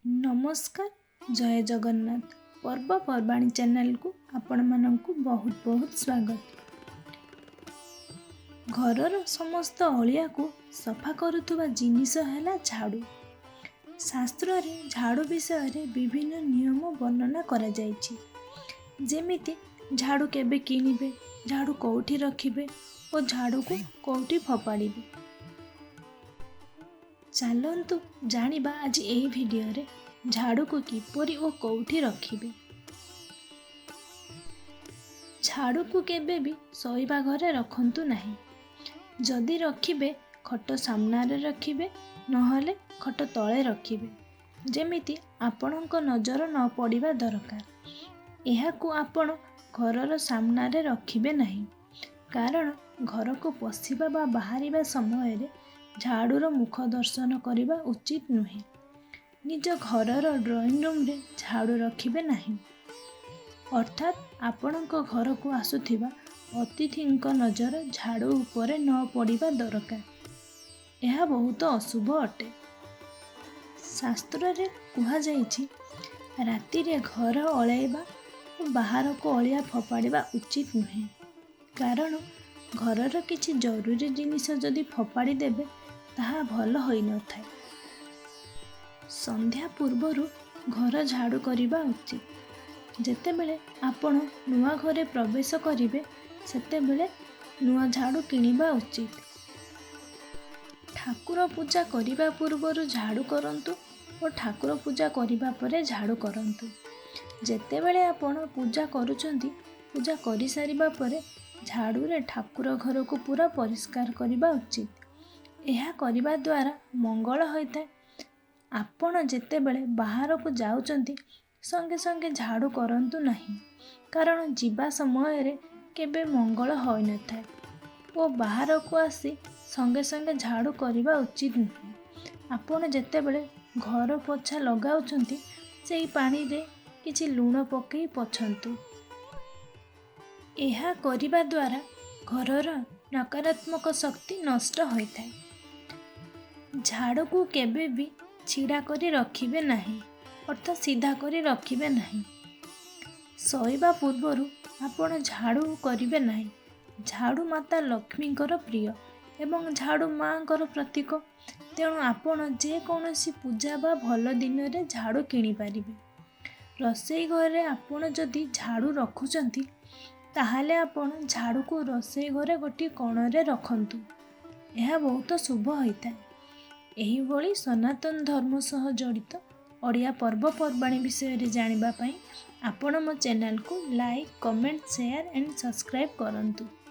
ନମସ୍କାର, ଜୟ ଜଗନ୍ନାଥ। ପର୍ବପର୍ବାଣୀ ଚ୍ୟାନେଲକୁ ଆପଣମାନଙ୍କୁ ବହୁତ ବହୁତ ସ୍ୱାଗତ। ଘରର ସମସ୍ତ ଅଳିଆକୁ ସଫା କରୁଥିବା ଜିନିଷ ହେଲା ଝାଡ଼ୁ। ଶାସ୍ତ୍ରରେ ଝାଡ଼ୁ ବିଷୟରେ ବିଭିନ୍ନ ନିୟମ ବର୍ଣ୍ଣନା କରାଯାଇଛି, ଯେମିତି ଝାଡ଼ୁ କେବେ କିଣିବେ, ଝାଡ଼ୁ କେଉଁଠି ରଖିବେ ଓ ଝାଡ଼ୁକୁ କେଉଁଠି ଫୋପାଡ଼ିବେ। ଚାଲନ୍ତୁ ଜାଣିବା ଆଜି ଏହି ଭିଡ଼ିଓରେ ଝାଡ଼ୁକୁ କିପରି ଓ କେଉଁଠି ରଖିବେ। ଝାଡ଼ୁକୁ କେବେ ବି ଶୋଇବା ଘରେ ରଖନ୍ତୁ ନାହିଁ। ଯଦି ରଖିବେ, ଖଟ ସାମ୍ନାରେ ରଖିବେ, ନହେଲେ ଖଟ ତଳେ ରଖିବେ, ଯେମିତି ଆପଣଙ୍କ ନଜର ନ ପଡ଼ିବା ଦରକାର। ଏହାକୁ ଆପଣ ଘରର ସାମ୍ନାରେ ରଖିବେ ନାହିଁ, କାରଣ ଘରକୁ ପଶିବା ବା ବାହାରିବା ସମୟରେ ଝାଡ଼ୁର ମୁଖ ଦର୍ଶନ କରିବା ଉଚିତ ନୁହେଁ। ନିଜ ଘରର ଡ୍ରଇଂ ରୁମ୍ରେ ଝାଡ଼ୁ ରଖିବେ ନାହିଁ, ଅର୍ଥାତ୍ ଆପଣଙ୍କ ଘରକୁ ଆସୁଥିବା ଅତିଥିଙ୍କ ନଜର ଝାଡ଼ୁ ଉପରେ ନ ପଡ଼ିବା ଦରକାର। ଏହା ବହୁତ ଅଶୁଭ ଅଟେ। ଶାସ୍ତ୍ରରେ କୁହାଯାଇଛି, ରାତିରେ ଘର ଓଳାଇବା ଓ ବାହାରକୁ ଅଳିଆ ଫୋପାଡ଼ିବା ଉଚିତ ନୁହେଁ, କାରଣ ଘରର କିଛି ଜରୁରୀ ଜିନିଷ ଯଦି ଫୋପାଡ଼ି ଦେବେ, ତାହା ଭଲ ହୋଇନଥାଏ। ସନ୍ଧ୍ୟା ପୂର୍ବରୁ ଘର ଝାଡ଼ୁ କରିବା ଉଚିତ। ଯେତେବେଳେ ଆପଣ ନୂଆ ଘରେ ପ୍ରବେଶ କରିବେ, ସେତେବେଳେ ନୂଆ ଝାଡ଼ୁ କିଣିବା ଉଚିତ। ଠାକୁର ପୂଜା କରିବା ପୂର୍ବରୁ ଝାଡ଼ୁ କରନ୍ତୁ ଓ ଠାକୁର ପୂଜା କରିବା ପରେ ଝାଡ଼ୁ କରନ୍ତୁ। ଯେତେବେଳେ ଆପଣ ପୂଜା କରୁଛନ୍ତି, ପୂଜା କରିସାରିବା ପରେ ଝାଡ଼ୁରେ ଠାକୁର ଘରକୁ ପୁରା ପରିଷ୍କାର କରିବା ଉଚିତ। ଏହା କରିବା ଦ୍ୱାରା ମଙ୍ଗଳ ହୋଇଥାଏ। ଆପଣ ଯେତେବେଳେ ବାହାରକୁ ଯାଉଛନ୍ତି, ସଙ୍ଗେ ସଙ୍ଗେ ଝାଡ଼ୁ କରନ୍ତୁ ନାହିଁ, କାରଣ ଯିବା ସମୟରେ କେବେ ମଙ୍ଗଳ ହୋଇନଥାଏ ଓ ବାହାରକୁ ଆସି ସଙ୍ଗେ ସଙ୍ଗେ ଝାଡ଼ୁ କରିବା ଉଚିତ ନୁହେଁ। ଆପଣ ଯେତେବେଳେ ଘର ପୋଛା ଲଗାଉଛନ୍ତି, ସେହି ପାଣିରେ କିଛି ଲୁଣ ପକାଇ ପୋଛନ୍ତୁ। ଏହା କରିବା ଦ୍ୱାରା ଘରର ନକାରାତ୍ମକ ଶକ୍ତି ନଷ୍ଟ ହୋଇଥାଏ। ଝାଡ଼ୁକୁ କେବେ ବି ଛିଡ଼ା କରି ରଖିବେ ନାହିଁ, ଅର୍ଥାତ୍ ସିଧା କରି ରଖିବେ ନାହିଁ। ଶୋଇବା ପୂର୍ବରୁ ଆପଣ ଝାଡ଼ୁ କରିବେ ନାହିଁ। ଝାଡ଼ୁ ମାତା ଲକ୍ଷ୍ମୀଙ୍କର ପ୍ରିୟ ଏବଂ ଝାଡ଼ୁ ମାଆଙ୍କର ପ୍ରତୀକ। ତେଣୁ ଆପଣ ଯେକୌଣସି ପୂଜା ବା ଭଲ ଦିନରେ ଝାଡ଼ୁ କିଣିପାରିବେ। ରୋଷେଇ ଘରେ ଆପଣ ଯଦି ଝାଡ଼ୁ ରଖୁଛନ୍ତି, ତାହେଲେ ଆପଣ ଝାଡ଼ୁକୁ ରୋଷେଇ ଘରେ ଗୋଟିଏ କୋଣରେ ରଖନ୍ତୁ। ଏହା ବହୁତ ଶୁଭ ହୋଇଥାଏ। ଏହିଭଳି ସନାତନ ଧର୍ମ ସହ ଜଡ଼ିତ ଓଡ଼ିଆ ପର୍ବପର୍ବାଣୀ ବିଷୟରେ ଜାଣିବା ପାଇଁ ଆପଣ ମୋ ଚ୍ୟାନେଲକୁ like, comment, share and subscribe କରନ୍ତୁ।